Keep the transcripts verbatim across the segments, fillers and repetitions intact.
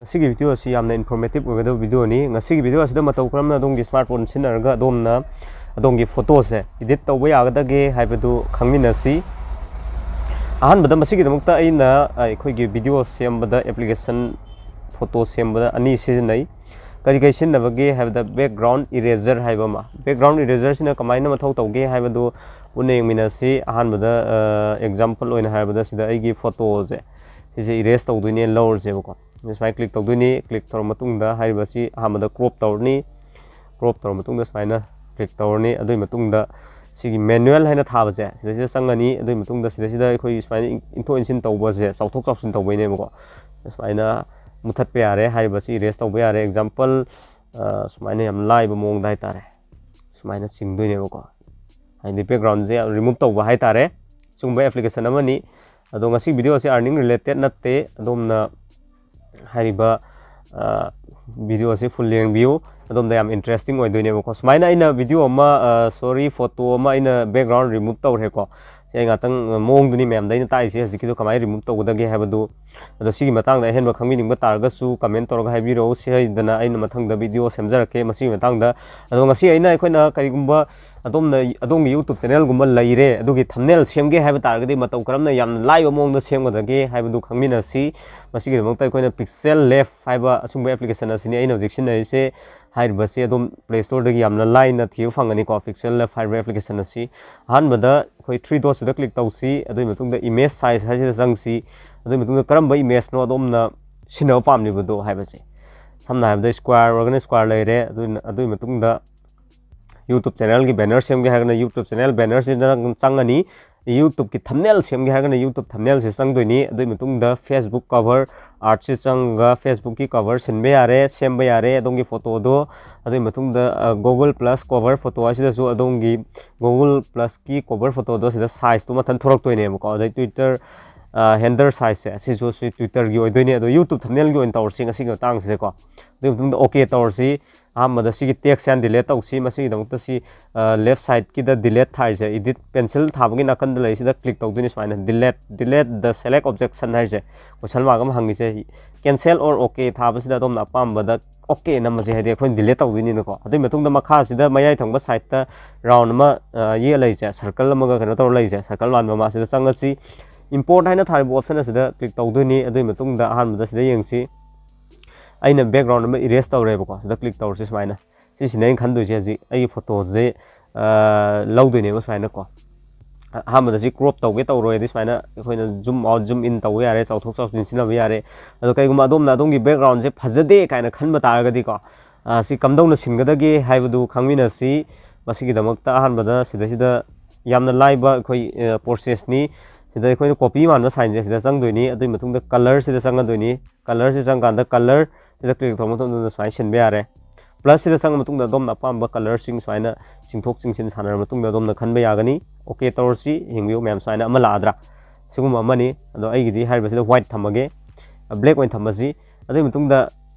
ꯁꯤꯒꯤ video ꯑꯁꯤ ꯌꯥꯝꯅ informative ꯑꯣꯏꯒꯗꯕ video ꯅꯤ꯫ ꯉꯁꯤꯒꯤ video ꯑꯁꯤꯗ ꯃꯇꯧ ꯀꯔꯝꯅ ꯑꯗꯣꯝꯒꯤ smartphone ꯁꯤꯖꯤꯟꯅꯔꯒ ꯑꯗꯣꯝꯅ ꯑꯗꯣꯝꯒꯤ photo ꯁꯦ edit ꯇꯧꯕ ꯌꯥꯒꯗꯒꯦ ꯍꯥꯏꯕꯗꯨ ꯈꯪꯃꯤꯟꯅꯁꯤ꯫ ꯑꯍꯥꯟꯕꯗ ꯃꯁꯤꯒꯤꯗꯃꯛꯇ ꯑꯩꯅ, ꯑ, ꯑꯩꯈꯣꯏꯒꯤ video ꯁꯦꯝꯕꯗ application, photo ꯁꯦꯝꯕꯗ ꯑꯅꯤ ꯁꯤꯖꯤꯟꯅꯩ꯫ ꯀꯔꯤ ꯀꯔꯤ ꯁꯤꯖꯤꯟꯅꯕꯒꯦ ꯍꯥꯏꯕꯗ, background eraser ꯍꯥꯏꯕ ꯑꯃ꯫ Background eraser ꯁꯤꯅ ꯀꯃꯥꯏꯅ ꯃꯊꯧ ꯇꯧꯒꯦ ꯍꯥꯏꯕꯗꯨ ꯄꯨꯟꯅ ꯌꯦꯡꯃꯤꯟꯅꯁꯤ꯫ ꯑꯍꯥꯟꯕꯗ, ꯑ, example ꯑꯣꯏꯅ ꯍꯥꯏꯔꯕꯗ, ꯁꯤꯗ ꯑꯩꯒꯤ photo ꯁꯦ, ꯁꯤꯁꯦ erase ꯇꯧꯗꯣꯏꯅꯦ ꯂꯧꯔꯁꯦꯕꯀꯣ꯫ ꯁꯨꯃꯥꯏꯅ click ꯇꯧꯗꯣꯏꯅꯤ꯫ Click ꯇꯧꯔ ꯃꯇꯨꯡꯗ ꯍꯥꯏꯔꯤꯕꯁꯤ ꯑꯍꯥꯟꯕꯗ crop ꯇꯧꯔꯅꯤ꯫ Crop ꯇꯧꯔ ꯃꯇꯨꯡꯗ ꯁꯨꯃꯥꯏꯅ click ꯇꯧꯔꯅꯤ꯫ ꯑꯗꯨꯒꯤ ꯃꯇꯨꯡꯗ ꯁꯤꯒꯤ manual ꯍꯥꯏꯅ ꯊꯥꯕꯁꯦ, ꯁꯤꯗꯩꯁꯤꯗ ꯆꯪꯉꯅꯤ꯫ ꯑꯗꯨꯒꯤ ꯃꯇꯨꯡꯗ ꯁꯤꯗꯩꯁꯤꯗ ꯑꯩꯈꯣꯏ ꯁꯨꯃꯥꯏꯅ ꯏꯟꯊꯣꯛ ꯏꯟꯁꯤꯟ ꯇꯧꯕꯁꯦ, ꯆꯥꯎꯊꯣꯛ ꯆꯥꯎꯁꯤꯟ ꯇꯧꯕꯩꯅꯦꯕꯀꯣ꯫ ꯁꯨꯃꯥꯏꯅ ꯃꯨꯊꯠꯄ ꯌꯥꯔꯦ, ꯍꯥꯏꯔꯤꯕꯁꯤ erase ꯇꯧꯕ ꯌꯥꯔꯦ꯫ Example, ꯑ, ꯁꯨꯃꯥꯏꯅ ꯌꯥꯝ ꯂꯥꯏꯕ ꯃꯑꯣꯡꯗ ꯍꯥꯏꯇꯥꯔꯦ, ꯁꯨꯃꯥꯏꯅ ꯆꯤꯡꯗꯣꯏꯅꯦꯕꯀꯣ꯫ ꯍꯥꯏꯗꯤ background ꯁꯦ remove ꯇꯧꯕ ꯍꯥꯏꯇꯥꯔꯦ꯫ ꯁꯤꯒꯨꯝꯕ application ꯑꯃꯅꯤ꯫ ꯑꯗꯣ ꯉꯁꯤ video ꯑꯁꯤ earning related ꯅꯠꯇꯦ꯫ ꯑꯗꯣꯝꯅ ꯍꯥꯏꯔꯤꯕ, ꯑ, video ꯑꯁꯤ full ꯌꯦꯡꯕꯤꯌꯨ꯫ ꯑꯗꯣꯝꯗ ꯌꯥꯝ interesting ꯑꯣꯏꯗꯣꯏꯅꯦꯕꯀꯣ꯫ ꯁꯨꯃꯥꯏꯅ ꯑꯩꯅ video ꯑꯃ, ꯑ, sorry, photo ꯑꯃ ꯑꯩꯅ background remove ꯇꯧꯈ꯭ꯔꯦꯀꯣ꯫ ꯁꯤ ꯑꯩ ꯉꯥꯛꯇꯪ ꯃꯑꯣꯡꯗꯨꯅꯤ ꯃꯌꯥꯝꯗ ꯑꯩꯅ ꯇꯥꯛꯏꯁꯦ, ꯍꯧꯖꯤꯛꯀꯤꯗꯣ ꯀꯃꯥꯏꯅ remove ꯇꯧꯒꯗꯒꯦ ꯍꯥꯏꯕꯗꯨ꯫ ꯑꯗꯣ ꯁꯤꯒꯤ ꯃꯇꯥꯡꯗ ꯑꯍꯦꯟꯕ ꯈꯪꯕꯤꯅꯤꯡꯕ ꯇꯥꯔꯒꯁꯨ comment ꯇꯧꯔꯒ ꯍꯥꯏꯕꯤꯔꯛꯎ꯫ ꯁꯤ ꯍꯥꯏꯗꯅ ꯑꯩꯅ ꯃꯊꯪꯗ video ꯁꯦꯝꯖꯔꯛꯀꯦ ꯃꯁꯤꯒꯤ ꯃꯇꯥꯡꯗ꯫ ꯑꯗꯣ ꯉꯁꯤ ꯑꯩꯅ, ꯑꯩꯈꯣꯏꯅ ꯀꯔꯤꯒꯨꯝꯕ ꯑꯗꯣꯝꯅ, ꯑꯗꯣꯝꯒꯤ YouTube channel ꯒꯨꯝꯕ ꯂꯩꯔꯦ, ꯑꯗꯨꯒꯤ thumbnail ꯁꯦꯝꯒꯦ ꯍꯥꯏꯕ ꯇꯥꯔꯒꯗꯤ ꯃꯇꯧ ꯀꯔꯝꯅ ꯌꯥꯝꯅ ꯂꯥꯏꯕ ꯃꯑꯣꯡꯗ ꯁꯦꯝꯒꯗꯒꯦ ꯍꯥꯏꯕꯗꯨ ꯈꯪꯃꯤꯟꯅꯁꯤ꯫ ꯃꯁꯤꯒꯤꯗꯃꯛꯇ ꯑꯩꯈꯣꯏꯅ Pixel Lab ꯍꯥꯏꯕ ꯑꯁꯤꯒꯨꯝꯕ application ꯑꯁꯤꯅꯤ ꯑꯩꯅ ꯍꯧꯖꯤꯛ ꯁꯤꯖꯤꯟꯅꯔꯤꯁꯦ꯫ ꯍꯥꯏꯔꯤꯕꯁꯤ ꯑꯗꯨꯝ Play Store ꯗꯒꯤ ꯌꯥꯝꯅ ꯂꯥꯏꯅ ꯊꯤꯕ ꯐꯪꯒꯅꯤꯀꯣ, Pixel Lab ꯍꯥꯏꯔꯤꯕ application ꯑꯁꯤ꯫ ꯑꯍꯥꯟꯕꯗ ꯑꯩꯈꯣꯏ three dot ꯁꯤꯗ click ꯇꯧꯁꯤ꯫ ꯑꯗꯨꯒꯤ ꯃꯇꯨꯡꯗ image size ꯍꯥꯏꯁꯤꯗ ꯆꯪꯁꯤ꯫ ꯑꯗꯨꯒꯤ ꯃꯇꯨꯡꯗ ꯀꯔꯝꯕ image ꯅꯣ ꯑꯗꯣꯝꯅ ꯁꯤꯖꯤꯟꯅꯕ ꯄꯥꯝꯂꯤꯕꯗꯣ ꯍꯥꯏꯕꯁꯦ꯫ ꯁꯝꯅ ꯍꯥꯏꯔꯕꯗ square ꯑꯣꯏꯔꯒꯅ square ꯂꯩꯔꯦ꯫ ꯑꯗꯨꯅ, ꯑꯗꯨꯒꯤ ꯃꯇꯨꯡꯗ YouTube channel ꯒꯤ banner ꯁꯦꯝꯒꯦ ꯍꯥꯏꯔꯒꯅ YouTube channel banner ꯁꯤꯗ ꯆꯪꯉꯅꯤ꯫ YouTube ꯀꯤ thumbnail ꯁꯦꯝꯒꯦ ꯍꯥꯏꯔꯒꯅ YouTube thumbnail ꯁꯤ ꯆꯪꯗꯣꯏꯅꯤ꯫ ꯑꯗꯨꯒꯤ ꯃꯇꯨꯡꯗ Facebook cover art ꯁꯤ ꯆꯪꯉꯒ Facebook ꯀꯤ cover ꯁꯤꯟꯕ ꯌꯥꯔꯦ, ꯁꯦꯝꯕ ꯌꯥꯔꯦ ꯑꯗꯣꯝꯒꯤ photo ꯗꯣ꯫ ꯑꯗꯨꯒꯤ ꯃꯇꯨꯡꯗ, ꯑ, Google Plus cover photo ꯑꯁꯤꯗꯁꯨ ꯑꯗꯣꯝꯒꯤ Google Plus ꯀꯤ cover photo ꯗꯣ ꯁꯤꯗ size ꯇꯣ ꯃꯊꯟ ꯊꯣꯔꯛꯇꯣꯏꯅꯦꯕꯀꯣ꯫ ꯑꯗꯩ Twitter, ꯑ, handle size ꯁꯦ ꯑꯁꯤꯁꯨ ꯁꯤ Twitter ꯒꯤ ꯑꯣꯏꯗꯣꯏꯅꯤ꯫ ꯑꯗꯣ YouTube thumbnail ꯒꯤ ꯑꯣꯏꯅ ꯇꯧꯔꯁꯤ ꯉꯁꯤꯒꯤ ꯃꯇꯥꯡꯁꯤꯗꯀꯣ꯫ ꯑꯗꯨꯒꯤ ꯃꯇꯨꯡꯗ OK ꯇꯧꯔꯁꯤ꯫ ꯑꯍꯥꯟꯕꯗ ꯁꯤꯒꯤ text ꯁꯦ ꯍꯥꯟꯅ delete ꯇꯧꯁꯤ꯫ ꯃꯁꯤꯒꯤꯗꯃꯛꯇ ꯁꯤ left side ꯀꯤꯗ delete ꯊꯥꯔꯤꯁꯦ, edit pencil ꯊꯥꯕꯒꯤ ꯅꯥꯀꯟꯗ ꯂꯩꯔꯤꯁꯤꯗ click ꯇꯧꯗꯣꯏꯅꯤ꯫ ꯁꯨꯃꯥꯏꯅ delete, delete the select object ꯁꯟ ꯍꯥꯏꯔꯤꯁꯦ, question mark ꯑꯃ ꯍꯪꯉꯤꯁꯦ, cancel or OK ꯊꯥꯕꯁꯤꯗ ꯑꯗꯣꯝꯅ ꯑꯄꯥꯝꯕꯗ OK ꯅꯝꯃꯁꯦ, ꯍꯥꯏꯗꯤ ꯑꯩꯈꯣꯏꯅ delete ꯇꯧꯗꯣꯏꯅꯤꯅꯀꯣ꯫ ꯑꯗꯨꯒꯤ ꯃꯇꯨꯡꯗ ꯃꯈꯥꯁꯤꯗ ꯃꯌꯥꯏ ꯊꯪꯕ side ꯇ round ꯑꯃ, ꯑ, ꯌꯦꯛꯑ ꯂꯩꯔꯤꯁꯦ, circle ꯑꯃꯒ ꯀꯩꯅꯣ ꯇꯧꯔ ꯂꯩꯔꯤꯁꯦ, circle ꯃꯥꯟꯕ ꯑꯃ, ꯁꯤꯗ ꯆꯪꯉꯁꯤ꯫ Import ꯍꯥꯏꯅ ꯊꯥꯔꯤꯕ option ꯑꯁꯤꯗ click ꯇꯧꯗꯣꯏꯅꯤ꯫ ꯑꯗꯨꯒꯤ ꯃꯇꯨꯡꯗ ꯑꯍꯥꯟꯕꯗ ꯁꯤꯗ ꯌꯦꯡꯁꯤ꯫ ꯑꯩꯅ background ꯑꯃ erase ꯇꯧꯔꯦꯕꯀꯣ꯫ ꯁꯤꯗ click ꯇꯧꯔꯁꯤ ꯁꯨꯃꯥꯏꯅ꯫ ꯁꯤꯁꯤꯅꯦ ꯑꯩꯅ ꯈꯟꯗꯣꯏꯁꯦ ꯍꯧꯖꯤꯛ꯫ ꯑꯩꯒꯤ photo ꯁꯦ, ꯑ, ꯂꯧꯗꯣꯏꯅꯦꯕ ꯁꯨꯃꯥꯏꯅꯀꯣ꯫ ꯑꯍꯥꯟꯕꯗ ꯁꯤ crop ꯇꯧꯒꯦ ꯇꯧꯔꯣꯏꯗꯤ ꯁꯨꯃꯥꯏꯅ ꯑꯩꯈꯣꯏꯅ zoom out, zoom in ꯇꯧꯕ ꯌꯥꯔꯦ, ꯆꯥꯎꯊꯣꯛ ꯆꯥꯎꯁꯤꯟ ꯁꯤꯟꯅꯕ ꯌꯥꯔꯦ꯫ ꯑꯗꯣ ꯀꯩꯒꯨꯝꯕ ꯑꯗꯣꯝꯅ ꯑꯗꯣꯝꯒꯤ background ꯁꯦ ꯐꯖꯗꯦ ꯀꯥꯏꯅ ꯈꯟꯕ ꯇꯥꯔꯒꯗꯤꯀꯣ, ꯑ, ꯁꯤ ꯀꯝꯗꯧꯅ ꯁꯤꯟꯒꯗꯒꯦ ꯍꯥꯏꯕꯗꯨ ꯈꯪꯃꯤꯟꯅꯁꯤ꯫ ꯃꯁꯤꯒꯤꯗꯃꯛꯇ ꯑꯍꯥꯟꯕꯗ ꯁꯤꯗꯩꯁꯤꯗ ꯌꯥꯝꯅ ꯂꯥꯏꯕ ꯑꯩꯈꯣꯏ, ꯑ, process ꯅꯤ꯫ ꯁꯤꯗ ꯑꯩꯈꯣꯏꯅ copy ꯃꯥꯟꯕ sign ꯁꯦ ꯁꯤꯗ ꯆꯪꯗꯣꯏꯅꯤ꯫ ꯑꯗꯨꯒꯤ ꯃꯇꯨꯡꯗ colour ꯁꯤꯗ ꯆꯪꯒꯗꯣꯏꯅꯤ꯫ Colour ꯁꯤ ꯆꯪꯀꯥꯟꯗ colour ꯁꯤꯗ click ꯇꯧꯔꯕ ꯃꯇꯨꯡꯗ ꯁꯨꯃꯥꯏꯅ ꯁꯤꯟꯕ ꯌꯥꯔꯦ꯫ Plus ꯁꯤꯗ ꯆꯪꯉ ꯃꯇꯨꯡꯗ ꯑꯗꯣꯝꯅ ꯑꯄꯥꯝꯕ colour ꯁꯤꯡ ꯁꯨꯃꯥꯏꯅ ꯆꯤꯡꯊꯣꯛ ꯆꯤꯡꯁꯤꯟ ꯁꯥꯟꯅꯔꯕ ꯃꯇꯨꯡꯗ ꯑꯗꯣꯝꯅ ꯈꯟꯕ ꯌꯥꯒꯅꯤ꯫ OK ꯇꯧꯔꯁꯤ꯫ ꯌꯦꯡꯕꯤꯌꯨ ꯃꯌꯥꯝ, ꯁꯨꯃꯥꯏꯅ ꯑꯃ ꯂꯥꯛꯑꯗ꯭ꯔꯥ? ꯁꯤꯒꯨꯝꯕ ꯑꯃꯅꯤ꯫ ꯑꯗꯣ ꯑꯩꯒꯤꯗꯤ ꯍꯥꯏꯔꯤꯕꯁꯤꯗ white ꯊꯝꯃꯒꯦ, black ꯑꯣꯏꯅ ꯊꯝꯃꯁꯤ꯫ ꯑꯗꯨꯒꯤ ꯃꯇꯨꯡꯗ,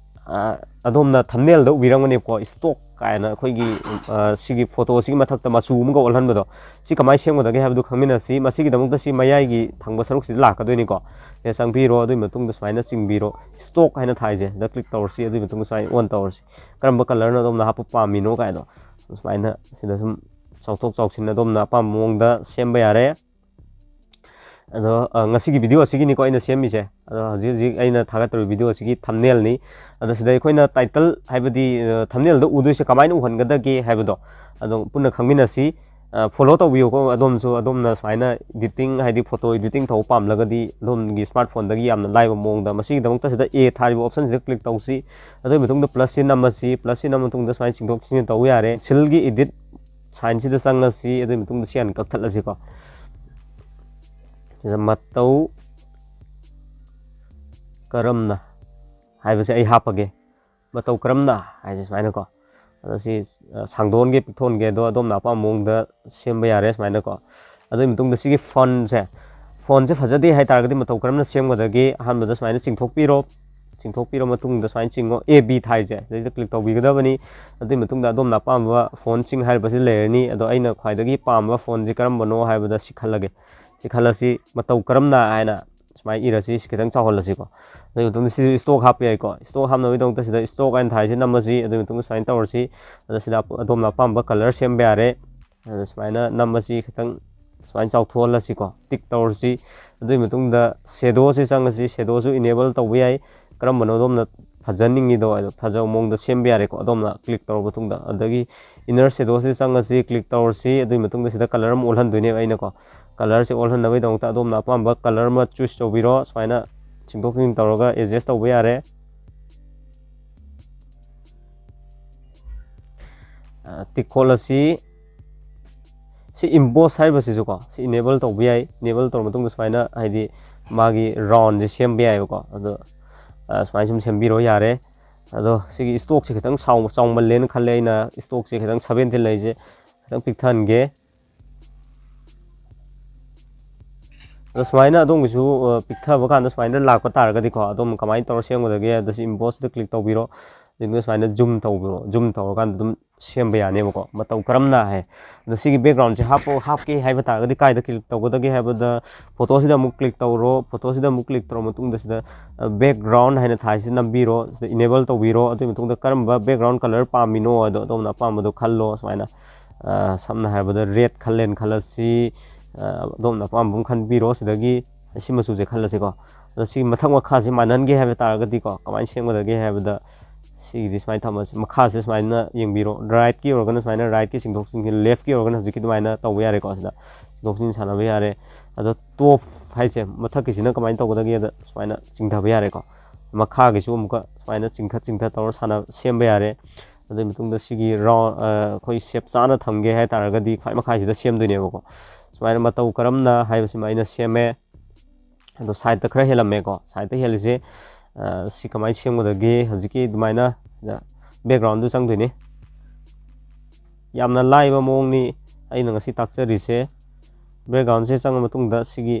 ꯑ, ꯑꯗꯣꯝꯅ thumbnail ꯗ ꯎꯕꯤꯔꯝꯒꯅꯦꯕꯀꯣ, stock ꯀꯥꯏꯅ ꯑꯩꯈꯣꯏꯒꯤ, ꯑ, ꯁꯤꯒꯤ photo ꯁꯤꯒꯤ ꯃꯊꯛꯇ ꯃꯆꯨ ꯑꯃꯒ ꯑꯣꯜꯍꯟꯕꯗꯣ꯫ ꯁꯤ ꯀꯃꯥꯏꯅ ꯁꯦꯝꯒꯗꯒꯦ ꯍꯥꯏꯕꯗꯨ ꯈꯪꯃꯤꯟꯅꯁꯤ꯫ ꯃꯁꯤꯒꯤꯗꯃꯛꯇ ꯁꯤ ꯃꯌꯥꯏꯒꯤ ꯊꯪꯕ ꯁꯔꯨꯛꯁꯤꯗ ꯂꯥꯛꯀꯗꯣꯏꯅꯤꯀꯣ꯫ ꯁꯤꯗ ꯆꯪꯕꯤꯔꯣ, ꯑꯗꯨꯒꯤ ꯃꯇꯨꯡꯗ ꯁꯨꯃꯥꯏꯅ ꯆꯤꯡꯕꯤꯔꯣ, stock ꯍꯥꯏꯅ ꯊꯥꯏꯁꯦ, ꯁꯤꯗ click ꯇꯧꯔꯁꯤ꯫ ꯑꯗꯨꯒꯤ ꯃꯇꯨꯡꯗ ꯁꯨꯃꯥꯏꯅ on ꯇꯧꯔꯁꯤ꯫ ꯀꯔꯝꯕ colour ꯅ ꯑꯗꯣꯝꯅ ꯍꯥꯞꯄ ꯄꯥꯝꯃꯤꯅꯣ ꯀꯥꯏꯗꯣ ꯁꯨꯃꯥꯏꯅ ꯁꯤꯗ ꯁꯨꯝ ꯆꯥꯎꯊꯣꯛ ꯆꯥꯎꯁꯤꯟ ꯑꯗꯣꯝꯅ ꯑꯄꯥꯝꯕ ꯃꯑꯣꯡꯗ ꯁꯦꯝꯕ ꯌꯥꯔꯦ꯫ ꯑꯗꯣ, ꯑ, ꯉꯁꯤꯒꯤ video ꯑꯁꯤꯒꯤꯅꯤꯀꯣ ꯑꯩꯅ ꯁꯦꯝꯃꯤꯁꯦ꯫ ꯑꯗꯣ ꯍꯧꯖꯤꯛ ꯍꯧꯖꯤꯛ ꯑꯩꯅ ꯊꯥꯒꯠꯇꯧꯔꯤꯕ video ꯑꯁꯤꯒꯤ thumbnail ꯅꯤ꯫ ꯑꯗꯣ ꯁꯤꯗ ꯑꯩꯈꯣꯏꯅ title ꯍꯥꯏꯕꯗꯤ, ꯑ, thumbnail ꯗ ꯎꯗꯣꯏꯁꯦ ꯀꯃꯥꯏꯅ ꯎꯍꯟꯒꯗꯒꯦ ꯍꯥꯏꯕꯗꯣ ꯑꯗꯣ ꯄꯨꯟꯅ ꯈꯪꯃꯤꯟꯅꯁꯤ꯫ ꯑ, follow ꯇꯧꯕꯤꯌꯨꯀꯣ ꯑꯗꯣꯝꯁꯨ꯫ ꯑꯗꯣꯝꯅ ꯁꯨꯃꯥꯏꯅ editing ꯍꯥꯏꯗꯤ photo editing ꯇꯧꯕ ꯄꯥꯝꯂꯒꯗꯤ ꯑꯗꯣꯝꯒꯤ smart phone ꯗꯒꯤ ꯌꯥꯝꯅ ꯂꯥꯏꯕ ꯃꯑꯣꯡꯗ ꯃꯁꯤꯒꯤꯗꯃꯛꯇ ꯁꯤꯗ A ꯊꯥꯔꯤꯕ option ꯁꯤꯗ click ꯇꯧꯁꯤ꯫ ꯑꯗꯨꯒꯤ ꯃꯇꯨꯡꯗ plus ꯁꯤ ꯅꯝꯃꯁꯤ꯫ Plus ꯁꯤ ꯅꯝꯃ ꯃꯇꯨꯡꯗ ꯁꯨꯃꯥꯏꯅ ꯆꯤꯡꯊꯣꯛ ꯆꯤꯡꯁꯤꯟ ꯇꯧꯕ ꯌꯥꯔꯦ꯫ Pencil ꯒꯤ edit sign ꯁꯤꯗ ꯆꯪꯉꯁꯤ꯫ ꯑꯗꯨꯒꯤ ꯃꯇꯨꯡꯗ ꯁꯤ ꯍꯥꯟꯅ ꯀꯛꯊꯠꯂꯁꯤꯀꯣ꯫ ꯁꯤꯗ ꯃꯇꯧ ꯀꯔꯝꯅ ꯍꯥꯏꯕꯁꯦ ꯑꯩ ꯍꯥꯞꯄꯒꯦ꯫ ꯃꯇꯧ ꯀꯔꯝꯅ ꯍꯥꯏꯁꯦ ꯁꯨꯃꯥꯏꯅꯀꯣ꯫ ꯑꯗꯣ ꯁꯤ, ꯑ, ꯁꯥꯡꯗꯣꯛꯍꯟꯒꯦ, ꯄꯤꯛꯊꯣꯛꯍꯟꯒꯦ, ꯑꯗꯣ ꯑꯗꯣꯝꯅ ꯑꯄꯥꯝꯕ ꯃꯑꯣꯡꯗ ꯁꯦꯝꯕ ꯌꯥꯔꯦ ꯁꯨꯃꯥꯏꯅꯀꯣ꯫ ꯑꯗꯨꯒꯤ ꯃꯇꯨꯡꯗ ꯁꯤꯒꯤ font ꯁꯦ, font ꯁꯦ ꯐꯖꯗꯦ ꯍꯥꯏ ꯇꯥꯔꯒꯗꯤ ꯃꯇꯧ ꯀꯔꯝꯅ ꯁꯦꯝꯒꯗꯒꯦ? ꯑꯍꯥꯟꯕꯗ ꯁꯨꯃꯥꯏꯅ ꯆꯤꯡꯊꯣꯛꯄꯤꯔꯣ꯫ ꯆꯤꯡꯊꯣꯛꯄꯤꯔ ꯃꯇꯨꯡꯗ ꯁꯨꯃꯥꯏꯅ ꯆꯤꯡꯉꯣ, ꯑꯦ ꯕꯤ ꯊꯥꯏꯁꯦ ꯁꯤꯗꯩꯗ ꯀ꯭ꯂꯤꯛ ꯇꯧꯕꯤꯒꯗꯕꯅꯤ꯫ ꯑꯗꯨꯒꯤ ꯃꯇꯨꯡꯗ ꯑꯗꯣꯝꯅ ꯑꯄꯥꯝꯕ ꯐꯣꯟꯁꯤꯡ ꯍꯥꯏꯔꯤꯕꯁꯤ ꯂꯩꯔꯅꯤ꯫ ꯑꯗꯣ ꯑꯩꯅ ꯈ꯭ꯋꯥꯏꯗꯒꯤ ꯄꯥꯝꯕ ꯐꯣꯟꯁꯤ ꯀꯔꯝꯕꯅꯣ ꯍꯥꯏꯕꯗ ꯁꯤ ꯈꯜꯂꯒꯦ꯫ ꯁꯤ ꯈꯜꯂꯁꯤ, ꯃꯇꯧ ꯀꯔꯝꯅ ꯍꯥꯏꯅ ꯁꯨꯃꯥꯏꯅ ꯏꯔꯁꯤ꯫ ꯁꯤ ꯈꯤꯇꯪ ꯆꯥꯎꯍꯜꯂꯁꯤꯀꯣ꯫ ꯑꯗꯨꯒꯤ ꯃꯇꯨꯡꯗ ꯁꯤꯁꯨ ꯏꯁꯇꯣꯛ ꯍꯥꯞꯄ ꯌꯥꯏꯀꯣ꯫ ꯏꯁꯇꯣꯛ ꯍꯥꯞꯅꯕꯒꯤꯗꯃꯛꯇ ꯁꯤꯗ ꯏꯁꯇꯣꯛ ꯍꯥꯏꯅ ꯊꯥꯏꯁꯤ ꯅꯝꯃꯁꯤ꯫ ꯑꯗꯨꯒꯤ ꯃꯇꯨꯡꯗ ꯁꯨꯃꯥꯏꯅ ꯇꯧꯔꯁꯤ꯫ ꯑꯗ ꯁꯤꯗ ꯑꯗꯣꯝꯅ ꯑꯄꯥꯝꯕ ꯀꯂꯔ ꯁꯦꯝꯕ ꯌꯥꯔꯦ꯫ ꯑꯗ ꯁꯨꯃꯥꯏꯅ ꯅꯝꯃꯁꯤ, ꯈꯤꯇꯪ ꯁꯨꯃꯥꯏꯅ ꯆꯥꯎꯊꯣꯛꯍꯜꯂꯁꯤꯀꯣ, ꯇꯤꯛ ꯇꯧꯔꯁꯤ꯫ ꯑꯗꯨꯒꯤ ꯃꯇꯨꯡꯗ ꯁꯦꯗꯣꯁꯤ ꯆꯪꯉꯁꯤ꯫ ꯁꯦꯗꯣꯁꯨ ꯏꯅꯦꯕꯜ ꯇꯧꯕ ꯌꯥꯏ꯫ ꯀꯔꯝꯕꯅꯣ ꯑꯗꯣꯝꯅ ꯐꯖꯅꯤꯡꯉꯤꯗꯣ, ꯑꯗꯣ ꯐꯖꯕ ꯃꯑꯣꯡꯗ ꯁꯦꯝꯕ ꯌꯥꯔꯦꯀꯣ꯫ ꯑꯗꯣꯝꯅ ꯀ꯭ꯂꯤꯛ ꯇꯧꯔꯕ ꯃꯇꯨꯡꯗ, ꯑꯗꯒꯤ ꯏꯅꯔ ꯁꯦꯗꯣꯁꯤ ꯆꯪꯉꯁꯤ, ꯀ꯭ꯂꯤꯛ ꯇꯧꯔꯁꯤ꯫ ꯑꯗꯨꯒꯤ ꯃꯇꯨꯡꯗ ꯁꯤꯗ ꯀꯂꯔ ꯑꯃ ꯑꯣꯜꯍꯟꯗꯣꯏꯅꯦꯕ ꯑꯩꯅꯀꯣ꯫ ꯀꯂꯔꯁꯦ ꯑꯣꯜꯍꯟꯅꯕꯒꯤꯗꯃꯛꯇ ꯑꯗꯣꯝꯅ ꯑꯄꯥꯝꯕ ꯀꯂꯔ ꯑꯃ ꯆꯨꯁ ꯇꯧꯕꯤꯔꯣ꯫ ꯁꯨꯃꯥꯏꯅ ꯆꯤꯡꯊꯣꯛ ꯆꯤꯡꯁꯤꯟ ꯇꯧꯔꯒ ꯑꯦꯗꯖꯁ ꯇꯧꯕ ꯌꯥꯔꯦ꯫ ꯇꯤꯛ ꯈꯣꯠꯂꯁꯤ꯫ ꯁꯤ ꯏꯝꯕꯣꯁ ꯍꯥꯏꯔꯤꯕꯁꯤꯁꯨꯀꯣ, ꯁꯤ ꯏꯅꯦꯕꯜ ꯇꯧꯕ ꯌꯥꯏ꯫ ꯏꯅꯦꯕꯜ ꯇꯧꯔ ꯃꯇꯨꯡꯗ ꯁꯨꯃꯥꯏꯅ, ꯍꯥꯏꯗꯤ, ꯃꯥꯒꯤ ꯔꯥꯎꯟꯁꯦ ꯁꯦꯝꯕ ꯌꯥꯏꯑꯕꯀꯣ꯫ ꯑꯗꯣ ꯁꯨꯃꯥꯏꯅ ꯁꯨꯝ ꯁꯦꯝꯕꯤꯔꯣ, ꯌꯥꯔꯦ꯫ ꯑꯗꯣ ꯁꯤꯒꯤ ꯏꯁꯇꯣꯛꯁꯦ ꯈꯤꯇꯪ ꯆꯥꯎꯃꯜꯂꯦꯅ ꯈꯜꯂꯦ ꯑꯩꯅ꯫ ꯏꯁꯇꯣꯛꯁꯦ ꯈꯤꯇꯪ, ꯁꯚꯦꯟꯇꯤꯟ ꯂꯩꯁꯦ ꯈꯤꯇꯪ ꯄꯤꯛꯊꯍꯟꯒꯦ꯫ ꯑꯗꯣ ꯁꯨꯃꯥꯏꯅ ꯑꯗꯣꯝꯒꯤꯁꯨ ꯄꯤꯛꯊꯕ ꯀꯥꯟꯗ ꯁꯨꯃꯥꯏꯅ ꯂꯥꯛꯄ ꯇꯥꯔꯒꯗꯤꯀꯣ, ꯑꯗꯣꯝ ꯀꯃꯥꯏꯅ ꯇꯧꯔ ꯁꯦꯝꯒꯗꯒꯦ ꯍꯥꯏꯕꯗ, ꯁꯤ ꯏꯝꯕꯣꯁꯁꯤꯗ ꯀ꯭ꯂꯤꯛ ꯇꯧꯕꯤꯔꯣ꯫ ꯑꯗꯨꯒ ꯁꯨꯃꯥꯏꯅ ꯖꯨꯝ ꯇꯧꯕꯤꯔꯣ꯫ ꯖꯨꯝ ꯇꯧꯔꯀꯥꯟꯗ ꯑꯗꯨꯝ ꯁꯦꯝꯕ ꯌꯥꯅꯦꯕꯀꯣ, ꯃꯇꯧ ꯀꯔꯝꯅ ꯍꯥꯏ꯫ ꯑꯗꯣ ꯁꯤꯒꯤ ꯕꯦꯛꯒ꯭ꯔꯥꯎꯟꯁꯦ ꯍꯥꯞꯄ ꯍꯥꯞꯀꯦ ꯍꯥꯏꯕ ꯇꯥꯔꯒꯗꯤ ꯀꯥꯏꯗ ꯀ꯭ꯂꯤꯛ ꯇꯧꯒꯗꯒꯦ ꯍꯥꯏꯕꯗ, ꯐꯣꯇꯣꯁꯤꯗ ꯑꯃꯨꯛ ꯀ꯭ꯂꯤꯛ ꯇꯧꯔꯣ꯫ ꯐꯣꯇꯣꯁꯤꯗ ꯑꯃꯨꯛ ꯀ꯭ꯂꯤꯛ ꯇꯧꯔ ꯃꯇꯨꯡꯗ ꯁꯤꯗ ꯕꯦꯛꯒ꯭ꯔꯥꯎꯟ ꯍꯥꯏꯅ ꯊꯥꯏꯁꯤ ꯅꯝꯕꯤꯔꯣ꯫ ꯁꯤꯗ ꯏꯅꯦꯕꯜ ꯇꯧꯕꯤꯔꯣ꯫ ꯑꯗꯨꯒꯤ ꯃꯇꯨꯡꯗ ꯀꯔꯝꯕ ꯕꯦꯛꯒ꯭ꯔꯥꯎꯟ ꯀꯂꯔ ꯄꯥꯝꯃꯤꯅꯣ ꯑꯗꯣ ꯑꯗꯣꯝꯅ ꯑꯄꯥꯝꯕꯗꯣ ꯈꯜꯂꯣ꯫ ꯁꯨꯃꯥꯏꯅ ꯁꯝꯅ ꯍꯥꯏꯔꯕꯗ ꯔꯦꯗ ꯈꯜꯂꯦꯅ ꯈꯜꯂꯁꯤ꯫ ꯑꯗꯣꯝꯅ ꯑꯄꯥꯝꯕ ꯑꯃ ꯈꯟꯕꯤꯔꯣ꯫ ꯁꯤꯗꯒꯤ ꯁꯤ ꯃꯆꯨꯁꯦ ꯈꯜꯂꯁꯤꯀꯣ꯫ ꯑꯗꯣ ꯁꯤꯒꯤ ꯃꯊꯛ ꯃꯈꯥꯁꯦ ꯃꯥꯟꯅꯍꯟꯒꯦ ꯍꯥꯏꯕ ꯇꯥꯔꯒꯗꯤꯀꯣ, ꯀꯃꯥꯏꯅ ꯁꯦꯝꯒꯗꯒꯦ ꯍꯥꯏꯕꯗ, ꯁꯤꯒꯤꯗꯤ ꯁꯨꯃꯥꯏꯅ ꯊꯝꯃꯁꯤ꯫ ꯃꯈꯥꯁꯦ ꯁꯨꯃꯥꯏꯅ ꯌꯦꯡꯕꯤꯔꯣ꯫ ꯔꯥꯏꯠꯀꯤ ꯑꯣꯏꯔꯒꯅ ꯁꯨꯃꯥꯏꯅ ꯔꯥꯏꯠꯀꯤ ꯆꯤꯡꯊꯣꯛ ꯆꯤꯡꯁꯤꯟ, ꯂꯦꯐꯀꯤ ꯑꯣꯏꯔꯒꯅ ꯍꯧꯖꯤꯛꯀꯤ ꯑꯗꯨꯃꯥꯏꯅ ꯇꯧꯕ ꯌꯥꯔꯦꯀꯣ꯫ ꯁꯤꯗ ꯆꯤꯡꯊꯣꯛ ꯆꯤꯡꯁꯤꯟ ꯁꯥꯟꯅꯕ ꯌꯥꯔꯦ꯫ ꯑꯗꯣ ꯇꯣꯞ ꯍꯥꯏꯁꯦ ꯃꯊꯛꯀꯤꯁꯤꯅ ꯀꯃꯥꯏꯅ ꯇꯧꯒꯗꯒꯦꯗ, ꯁꯨꯃꯥꯏꯅ ꯆꯤꯡꯊꯕ ꯌꯥꯔꯦꯀꯣ꯫ ꯃꯈꯥꯒꯤꯁꯨ ꯑꯃꯨꯛꯀ ꯁꯨꯃꯥꯏꯅ ꯆꯤꯡꯊꯠ ꯆꯤꯡꯊꯠ ꯇꯧꯔ ꯁꯥꯟꯅ-, ꯁꯦꯝꯕ ꯌꯥꯔꯦ꯫ ꯑꯗꯨꯒꯤ ꯃꯇꯨꯡꯗ ꯁꯤꯒꯤ ꯔꯥꯎꯟ, ꯑꯩꯈꯣꯏ ꯁꯦꯞ ꯆꯥꯅ ꯊꯝꯒꯦ ꯍꯥꯏ ꯇꯥꯔꯒꯗꯤ ꯈ꯭ꯋꯥꯏ ꯃꯈꯥꯁꯤꯗ ꯁꯦꯝꯗꯣꯏꯅꯦꯕꯀꯣ꯫ ꯁꯨꯃꯥꯏꯅ ꯃꯇꯧ ꯀꯔꯝꯅ ꯍꯥꯏꯕꯁꯤꯃ ꯑꯩꯅ ꯁꯦꯝꯃꯦ꯫ ꯑꯗꯣ ꯁꯥꯏꯠꯇ ꯈꯔ ꯍꯦꯜꯂꯝꯃꯦꯀꯣ꯫ ꯁꯥꯏꯠꯇ ꯍꯦꯜꯂꯤꯁꯦ, ꯑ, ꯁꯤ ꯀꯃꯥꯏꯅ ꯁꯦꯝꯒꯗꯒꯦ? ꯍꯧꯖꯤꯛꯀꯤ ꯑꯗꯨꯃꯥꯏꯅ ꯕꯦꯛꯒ꯭ꯔꯥꯎꯟꯗꯨ ꯆꯪꯗꯣꯏꯅꯤ꯫ ꯌꯥꯝꯅ ꯂꯥꯏꯕ ꯃꯑꯣꯡꯅꯤ ꯑꯩꯅ ꯉꯁꯤ ꯇꯥꯛꯆꯔꯤꯁꯦ꯫ ꯕꯦꯛꯒ꯭ꯔꯥꯎꯟꯁꯦ ꯆꯪꯉ ꯃꯇꯨꯡꯗ ꯁꯤꯒꯤ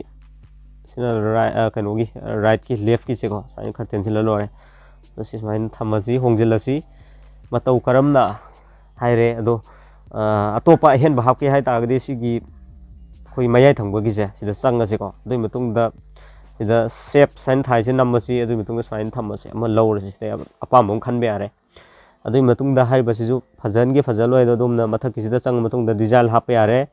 ꯁꯤꯅ right, ꯀꯩꯅꯣꯒꯤ, rightꯀꯤ, leftꯀꯤꯁꯦꯀꯣ, ꯁꯨꯃꯥꯏꯅ ꯈꯔ ꯇꯦꯟꯁꯤꯜꯂ ꯂꯣꯏꯔꯦ꯫ ꯑꯗꯣ ꯁꯤ ꯁꯨꯃꯥꯏꯅ ꯊꯝꯃꯁꯤ, ꯍꯣꯡꯖꯤꯜꯂꯁꯤ꯫ ꯃꯇꯧ ꯀꯔꯝꯅ ꯍꯥꯏꯔꯦ꯫ ꯑꯗꯣ ꯑꯇꯣꯞꯄ ꯑꯍꯦꯟꯕ ꯍꯥꯞꯀꯦ ꯍꯥꯏꯇꯥꯔꯒꯗꯤ ꯁꯤꯒꯤ ꯑꯩꯈꯣꯏ ꯃꯌꯥꯏ ꯊꯪꯕꯒꯤꯁꯦ ꯁꯤꯗ ꯆꯪꯉꯁꯤꯀꯣ꯫ ꯑꯗꯨꯒꯤ ꯃꯇꯨꯡꯗ ꯁꯤꯗ shape ꯁꯨꯃꯥꯏꯅ ꯊꯥꯏꯁꯦ ꯅꯝꯃꯁꯤ꯫ ꯑꯗꯨꯒꯤ ꯃꯇꯨꯡꯗ ꯁꯨꯃꯥꯏꯅ ꯊꯝꯃꯁꯤ, ꯑꯃ ꯂꯧꯔꯁꯤ꯫ ꯁꯤꯗ ꯑꯄꯥꯝꯕ ꯑꯃ ꯈꯟꯕ ꯌꯥꯔꯦ꯫ ꯑꯗꯨꯒꯤ ꯃꯇꯨꯡꯗ ꯍꯥꯏꯔꯤꯕꯁꯤꯁꯨ ꯐꯖꯍꯟꯒꯦ ꯐꯖꯍꯜꯂꯣꯏ, ꯑꯗꯣ ꯑꯗꯣꯝꯅ ꯃꯊꯛꯀꯤꯁꯤꯗ ꯆꯪꯉ ꯃꯇꯨꯡꯗ design ꯍꯥꯞꯄ ꯌꯥꯔꯦ꯫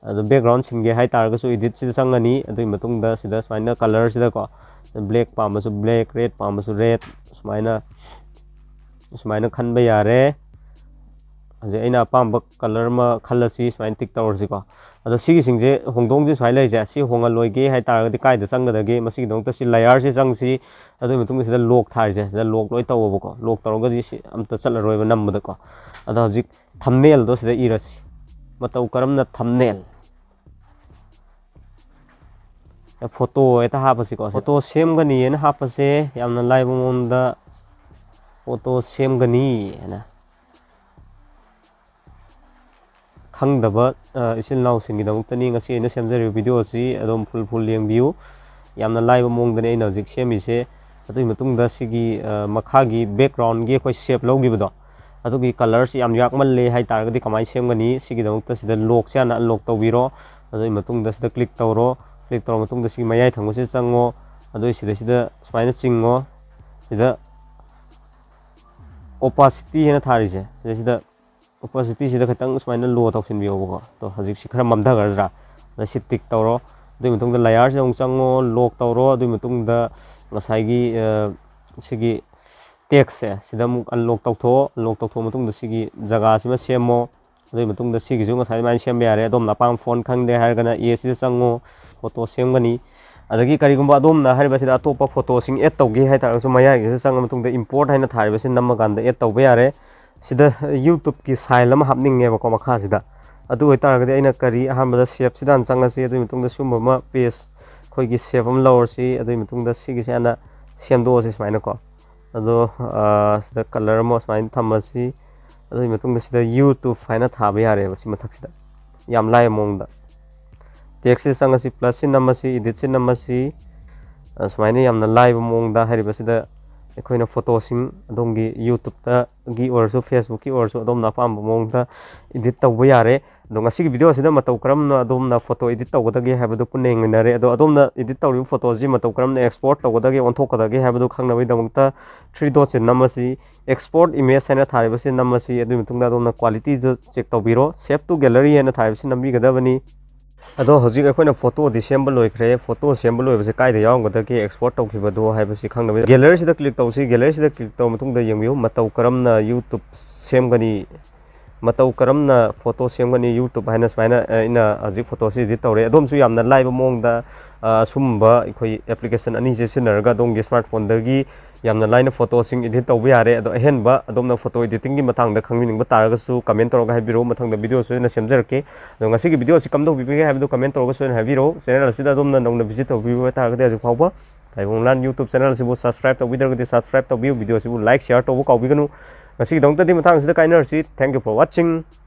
ꯑꯗꯣ background ꯁꯤꯟꯒꯦ ꯍꯥꯏꯇꯥꯔꯒꯁꯨ editꯁꯤꯗ ꯆꯪꯉꯅꯤ꯫ ꯑꯗꯨꯒꯤ ꯃꯇꯨꯡꯗ ꯁꯤꯗ ꯁꯨꯃꯥꯏꯅ colorꯁꯤꯗꯀꯣ, black ꯄꯥꯝꯕꯁꯨ black, red ꯄꯥꯝꯕꯁꯨ red, ꯁꯨꯃꯥꯏꯅ, ꯁꯨꯃꯥꯏꯅ ꯈꯟꯕ ꯌꯥꯔꯦ꯫ ꯍꯧꯖꯤꯛ ꯑꯩꯅ ꯑꯄꯥꯝꯕ color ꯑꯃ ꯈꯜꯂꯁꯤ, ꯁꯨꯃꯥꯏꯅ tick ꯇꯧꯔꯁꯤꯀꯣ꯫ ꯑꯗꯣ ꯁꯤꯒꯤꯁꯤꯡꯁꯦ ꯍꯣꯡꯗꯣꯛ ꯍꯣꯡꯖꯤꯟ ꯁꯨꯃꯥꯏꯅ ꯂꯩꯔꯤꯁꯦ, ꯁꯤ ꯍꯣꯡꯍꯜꯂꯣꯏꯒꯦ ꯍꯥꯏꯇꯥꯔꯒꯗꯤ ꯀꯥꯏꯗ ꯆꯪꯒꯗꯒꯦ? ꯃꯁꯤꯒꯤꯗꯃꯛꯇ ꯁꯤ layerꯁꯦ ꯆꯪꯁꯤ꯫ ꯑꯗꯨꯒꯤ ꯃꯇꯨꯡꯗ ꯁꯤꯗ lock ꯊꯥꯔꯤꯁꯦ, ꯁꯤꯗ lock ꯂꯣꯏ ꯇꯧꯋꯣꯕꯀꯣ꯫ Lock ꯇꯧꯔꯒꯗꯤ ꯁꯤ ꯑꯝꯇ ꯆꯠꯂꯔꯣꯏꯕ ꯅꯝꯕꯗꯀꯣ꯫ ꯑꯗꯣ ꯍꯧꯖꯤꯛ thumbnailꯗꯣ ꯁꯤꯗ ꯏꯔꯁꯤ꯫ ꯃꯇꯧ ꯀꯔꯝꯅ thumbnail? Photo ꯍꯦꯛꯇ ꯍꯥꯞꯄꯁꯤꯀꯣ꯫ Photo ꯁꯦꯝꯒꯅꯤꯅ ꯍꯥꯞꯄꯁꯦ, ꯌꯥꯝꯅ ꯂꯥꯏꯕ ꯃꯑꯣꯡꯗ photo ꯁꯦꯝꯒꯅꯤ ꯍꯥꯏꯅ꯫ ꯈꯪꯗꯕ, ꯑ, ꯏꯆꯤꯜ ꯏꯅꯥꯎꯁꯤꯡꯒꯤꯗꯃꯛꯇꯅꯤ ꯉꯁꯤ ꯑꯩꯅ ꯁꯦꯝꯖꯔꯤꯕ video ꯑꯁꯤ꯫ ꯑꯗꯨꯝ full full ꯌꯦꯡꯕꯤꯌꯨ꯫ ꯌꯥꯝꯅ ꯂꯥꯏꯕ ꯃꯑꯣꯡꯗꯅꯤ ꯑꯩꯅ ꯍꯧꯖꯤꯛ ꯁꯦꯝꯃꯤꯁꯦ꯫ ꯑꯗꯨꯒꯤ ꯃꯇꯨꯡꯗ ꯁꯤꯒꯤ, ꯑ, ꯃꯈꯥꯒꯤ backgroundꯒꯤ ꯑꯩꯈꯣꯏ shape ꯂꯧꯈꯤꯕꯗꯣ, ꯑꯗꯨꯒꯤ colorꯁꯤ ꯌꯥꯝ ꯌꯥꯛꯃꯜꯂꯦ ꯍꯥꯏꯇꯥꯔꯒꯗꯤ ꯀꯃꯥꯏꯅ ꯁꯦꯝꯒꯅꯤ? ꯁꯤꯒꯤꯗꯃꯛꯇ ꯁꯤꯗ lockꯁꯦ ꯍꯥꯟꯅ unlock ꯇꯧꯕꯤꯔꯣ꯫ ꯑꯗꯨꯒꯤ ꯃꯇꯨꯡꯗ ꯁꯤꯗ click ꯇꯧꯔꯣ꯫ Click ꯇꯧꯔ ꯃꯇꯨꯡꯗ ꯁꯤꯒꯤ ꯃꯌꯥꯏ ꯊꯪꯕꯁꯤꯗ ꯆꯪꯉꯣ꯫ ꯑꯗꯨꯒꯤ ꯁꯤꯗꯩꯁꯤꯗ ꯁꯨꯃꯥꯏꯅ ꯆꯤꯡꯉꯣ꯫ ꯁꯤꯗ opacity ꯍꯥꯏꯅ ꯊꯥꯔꯤꯁꯦ, ꯁꯤꯗꯩꯁꯤꯗ opacityꯁꯤꯗ ꯈꯤꯇꯪ ꯁꯨꯃꯥꯏꯅ low ꯇꯧꯁꯤꯟꯕꯤꯌꯣꯕꯀꯣ꯫ ꯑꯗꯣ ꯍꯧꯖꯤꯛꯁꯤ ꯈꯔ ꯃꯝꯊꯈ꯭ꯔꯗ꯭ꯔꯥ? ꯑꯗ ꯁꯤ tick ꯇꯧꯔꯣ꯫ ꯑꯗꯨꯒꯤ ꯃꯇꯨꯡꯗ layerꯁꯤꯗ ꯑꯃꯨꯛ ꯆꯪꯉꯣ, lock ꯇꯧꯔꯣ꯫ ꯑꯗꯨꯒꯤ ꯃꯇꯨꯡꯗ ꯉꯁꯥꯏꯒꯤ, ꯑ, ꯁꯤꯒꯤ textꯁꯦ ꯁꯤꯗ ꯑꯃꯨꯛ unlock ꯇꯧꯊꯣꯛꯑꯣ꯫ Unlock ꯇꯧꯊꯣꯛꯑ ꯃꯇꯨꯡꯗ ꯁꯤꯒꯤ ꯖꯒꯥꯁꯤꯃ ꯁꯦꯝꯃꯣ꯫ ꯑꯗꯨꯒꯤ ꯃꯇꯨꯡꯗ ꯁꯤꯒꯤꯁꯨ ꯉꯁꯥꯏ ꯑꯗꯨꯃꯥꯏꯅ ꯁꯦꯝꯕ ꯌꯥꯔꯦ꯫ ꯑꯗꯣꯝꯅ ꯑꯄꯥꯝꯕ font ꯈꯪꯗꯦ ꯍꯥꯏꯔꯒꯅ A ꯁꯤꯗ ꯆꯪꯉꯣ, photo ꯁꯦꯝꯒꯅꯤ꯫ ꯑꯗꯒꯤ ꯀꯔꯤꯒꯨꯝꯕ ꯑꯗꯣꯝꯅ ꯍꯥꯏꯔꯤꯕꯁꯤꯗ ꯑꯇꯣꯞꯄ photoꯁꯤꯡ add ꯇꯧꯒꯦ ꯍꯥꯏꯇꯥꯔꯒꯁꯨ ꯃꯌꯥꯏꯒꯤꯁꯤꯗ ꯆꯪꯉ ꯃꯇꯨꯡꯗ import ꯍꯥꯏꯅ ꯊꯥꯔꯤꯕꯁꯤ ꯅꯝꯃꯀꯥꯟꯗ add ꯇꯧꯕ ꯌꯥꯔꯦ꯫ ꯁꯤꯗ YouTubeꯀꯤ style ꯑꯃ ꯍꯥꯞꯅꯤꯡꯉꯦꯕꯀꯣ ꯃꯈꯥꯁꯤꯗ꯫ ꯑꯗꯨ ꯑꯣꯏꯇꯥꯔꯒꯗꯤ ꯑꯩꯅ ꯀꯔꯤ, ꯑꯍꯥꯟꯕꯗ shapeꯁꯤꯗ ꯍꯥꯟꯅ ꯆꯪꯉꯁꯤ꯫ ꯑꯗꯨꯒꯤ ꯃꯇꯨꯡꯗ ꯁꯤꯒꯨꯝꯕ ꯑꯃ page ꯑꯩꯈꯣꯏꯒꯤ shape ꯑꯃ ꯂꯧꯔꯁꯤ꯫ ꯑꯗꯨꯒꯤ ꯃꯇꯨꯡꯗ ꯁꯤꯒꯤꯁꯦ ꯍꯥꯟꯅ ꯁꯦꯝꯗꯣꯛꯑꯁꯤ ꯁꯨꯃꯥꯏꯅꯀꯣ꯫ ꯑꯗꯣ, ꯑ, ꯁꯤꯗ color ꯑꯃ ꯁꯨꯃꯥꯏꯅ ꯊꯝꯃꯁꯤ꯫ ꯑꯗꯨꯒꯤ ꯃꯇꯨꯡꯗ ꯁꯤꯗ YouTube ꯍꯥꯏꯅ ꯊꯥꯕ ꯌꯥꯔꯦꯕ ꯁꯤ ꯃꯊꯛꯁꯤꯗ꯫ ꯌꯥꯝ ꯂꯥꯏꯕ ꯃꯑꯣꯡꯗ꯫ Text ꯁꯤ ꯆꯪꯉꯁꯤ, plus ꯁꯤ ꯅꯝꯃꯁꯤ, edit ꯁꯤ ꯅꯝꯃꯁꯤ꯫ ꯑ, ꯁꯨꯃꯥꯏꯅ ꯌꯥꯝꯅ ꯂꯥꯏꯕ ꯃꯑꯣꯡꯗ ꯍꯥꯏꯔꯤꯕꯁꯤꯗ ꯑꯩꯈꯣꯏꯅ ꯐꯣꯇꯣꯁꯤꯡ ꯑꯗꯣꯝꯒꯤ YouTube ꯇꯒꯤ ꯑꯣꯏꯔꯁꯨ, Facebook ꯀꯤ ꯑꯣꯏꯔꯁꯨ, ꯑꯗꯣꯝꯅ ꯑꯄꯥꯝꯕ ꯃꯑꯣꯡꯗ edit ꯇꯧꯕ ꯌꯥꯔꯦ꯫ ꯑꯗꯣ ꯉꯁꯤꯒꯤ video ꯑꯁꯤꯗ ꯃꯇꯧ ꯀꯔꯝꯅ ꯑꯗꯣꯝꯅ ꯐꯣꯇꯣ edit ꯇꯧꯒꯗꯒꯦ ꯍꯥꯏꯕꯗꯨ ꯄꯨꯟꯅ ꯌꯦꯡꯃꯤꯟꯅꯔꯦ꯫ ꯑꯗꯣ ꯑꯗꯣꯝꯅ edit ꯇꯧꯔꯤꯕ ꯐꯣꯇꯣꯁꯤ ꯃꯇꯧ ꯀꯔꯝꯅ export ꯇꯧꯒꯗꯒꯦ, ꯑꯣꯟꯊꯣꯛꯀꯗꯒꯦ ꯍꯥꯏꯕꯗꯨ ꯈꯪꯅꯕꯒꯤꯗꯃꯛꯇ three dot ꯁꯤ ꯅꯝꯃꯁꯤ, export image ꯍꯥꯏꯅ ꯊꯥꯔꯤꯕꯁꯤ ꯅꯝꯃꯁꯤ꯫ ꯑꯗꯨꯒꯤ ꯃꯇꯨꯡꯗ ꯑꯗꯣꯝꯅ quality ꯗꯨ check ꯇꯧꯕꯤꯔꯣ, save to gallery ꯍꯥꯏꯅ ꯊꯥꯔꯤꯕꯁꯤ ꯅꯝꯕꯤꯒꯗꯕꯅꯤ꯫ ꯑꯗꯣ ꯍꯧꯖꯤꯛ ꯑꯩꯈꯣꯏꯅ ꯐꯣꯇꯣꯗꯤ ꯁꯦꯝꯕ ꯂꯣꯏꯈ꯭ꯔꯦ꯫ ꯐꯣꯇꯣ ꯁꯦꯝꯕ ꯂꯣꯏꯕꯁꯦ ꯀꯥꯏꯗ ꯌꯥꯎꯔꯝꯒꯗꯒꯦ export ꯇꯧꯈꯤꯕꯗꯣ ꯍꯥꯏꯕꯁꯤ ꯈꯪꯅꯕ gallery ꯁꯤꯗ click ꯇꯧꯁꯤ꯫ Gallery ꯁꯤꯗ click ꯇꯧꯔ ꯃꯇꯨꯡꯗ ꯌꯦꯡꯕꯤꯌꯨ, ꯃꯇꯧ ꯀꯔꯝꯅ YouTube ꯁꯦꯝꯒꯅꯤ, ꯃꯇꯧ ꯀꯔꯝꯅ ꯐꯣꯇꯣ ꯁꯦꯝꯒꯅꯤ YouTube ꯍꯥꯏꯅ ꯁꯨꯃꯥꯏꯅ, ꯑ, ꯑꯩꯅ ꯍꯧꯖꯤꯛ ꯐꯣꯇꯣꯁꯤ edit ꯇꯧꯔꯦ꯫ ꯑꯗꯣꯝꯁꯨ ꯌꯥꯝꯅ ꯂꯥꯏꯕ ꯃꯑꯣꯡꯗ, ꯑ, ꯑꯁꯨꯝꯕ ꯑꯩꯈꯣꯏ application ꯑꯅꯤꯁꯦ ꯁꯤꯖꯤꯟꯅꯔꯒ ꯑꯗꯣꯝꯒꯤ smartphone ꯗꯒꯤ ꯌꯥꯝꯅ ꯂꯥꯏꯅ ꯐꯣꯇꯣꯁꯤꯡ edit ꯇꯧꯕ ꯌꯥꯔꯦ꯫ ꯑꯗꯣ ꯑꯍꯦꯟꯕ ꯑꯗꯣꯝꯅ ꯐꯣꯇꯣ editing ꯒꯤ ꯃꯇꯥꯡꯗ ꯈꯪꯕꯤꯅꯤꯡꯕ ꯇꯥꯔꯒꯁꯨ comment ꯇꯧꯔꯒ ꯍꯥꯏꯕꯤꯔꯛꯎ, ꯃꯊꯪꯗ video ꯁꯣꯏꯗꯅ ꯁꯦꯝꯖꯔꯛꯀꯦ꯫ ꯑꯗꯣ ꯉꯁꯤꯒꯤ video ꯑꯁꯤ ꯀꯝꯗꯧꯕꯤꯕꯒꯦ ꯍꯥꯏꯕꯗꯨ comment ꯇꯧꯔꯒ ꯁꯣꯏꯗꯅ ꯍꯥꯏꯕꯤꯔꯛꯎ꯫ Channel ꯑꯁꯤꯗ ꯑꯗꯣꯝꯅ ꯅꯧꯅ visit ꯇꯧꯕꯤꯕ ꯇꯥꯔꯒꯗꯤ ꯍꯧꯖꯤꯛ ꯐꯥꯎꯕ ꯇꯥꯏꯕꯪ ꯂꯥꯟ YouTube channel ꯑꯁꯤꯕꯨ subscribe ꯇꯧꯕꯤꯗ꯭ꯔꯒꯗꯤ subscribe ꯇꯧꯕꯤꯌꯨ꯫ Video ꯑꯁꯤꯕꯨ like, share ꯇꯧꯕ ꯀꯥꯎꯕꯤꯒꯅꯨ꯫ ꯉꯁꯤꯒꯤꯗꯃꯛꯇꯗꯤ ꯃꯇꯥꯡ ꯑꯁꯤꯗ ꯀꯥꯏꯅꯔꯁꯤ꯫ Thank you for watching.